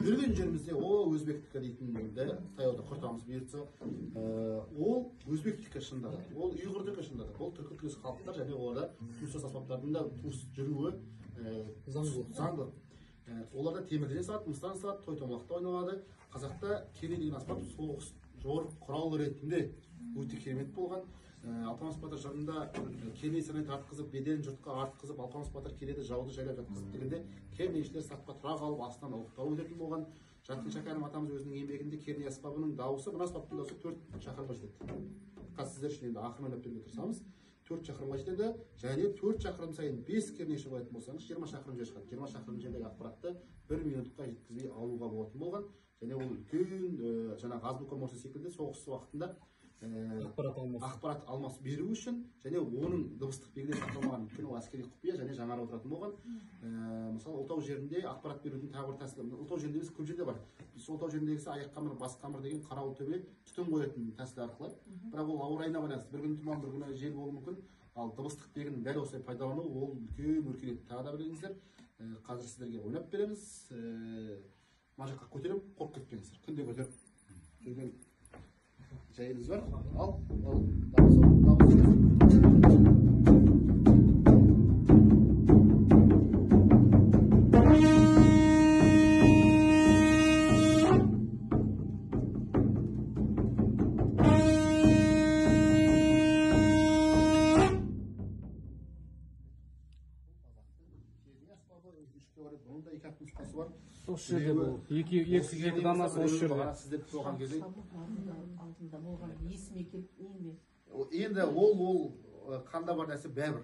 Жүрген жерімізде о өзбектікі дейтінді таяуда құртамыз бұйыртса. Ол өзбектікі шынында да, ол ұйғырдікі шынында да, ол түркі тілдес халықтар және оларда туыстас аспаптардың да туыс жүруі заңды. Оларда темірден жасалады, мыстан жасалады, той томалақта ойналады. Қазақта керней деген аспап соғыс жорық құралы ретінде өте керемет болған. Алпамыс батыр жырында керней сырнай тартқызып, беделін жұртқа артқызып, Алпамыс батыр келеді жауды жайлап жатқызып дегенде кернейшілер сапқа тұра қалып астынан оқтау өтетін болған. Жарқын Шәкәрім атамыз өзінің еңбегінде керней аспабының дауысы, мына аспаптың дауысы 4 шақырымға жетеді. Қазір сіздер үшін енді ақырын ойлап беруге тырысамыз. 4 шақырымға жетеді және 4 шақырым сайын 5 кернейші қоятын болсаңыз 20 шақырым жер шығады. 20 шақырым жердегі ақпаратты 1 минутқа жеткізбей алуға болатын болған. Және ол үлкен жаңағы азбука Морсе секілді соғыс уақытында ақпарат алмасу беру үшін және оның дыбыстық белгілері сақталмаған, өйткені ол әскери құпия және жаңарып отыратын болған. Мысалы, Ұлытау жерінде ақпарат берудің тағы бір тәсілі, Ұлытау жерінде емес, көп жерде бар. Біз Ұлытау жеріндегісі аяқ қамыр, бас қамыр деген қарауыл төбе түтін қоятын тәсіл арқылы. Бірақ ол ауа райына байланысты, бір күні тұман, бір күні жел болуы мүмкін. Ал дыбыстық белгіні дәл осылай пайдалану ол үлкен өркениет. Тағы да біліңіздер, қазір сіздерге ойнап береміз. Мына жаққа көтеріп, қорқып кетпеңіздер. Күнде көтеріп жүрген жайымыз бар. Ал, ал, дауыс, дауыс. Осы жерде бұл екі данасы осы жерде. Сіздер соған кезде алдында болған есіме келіп неме. Енді ол қанда бар нәрсе бәрібір.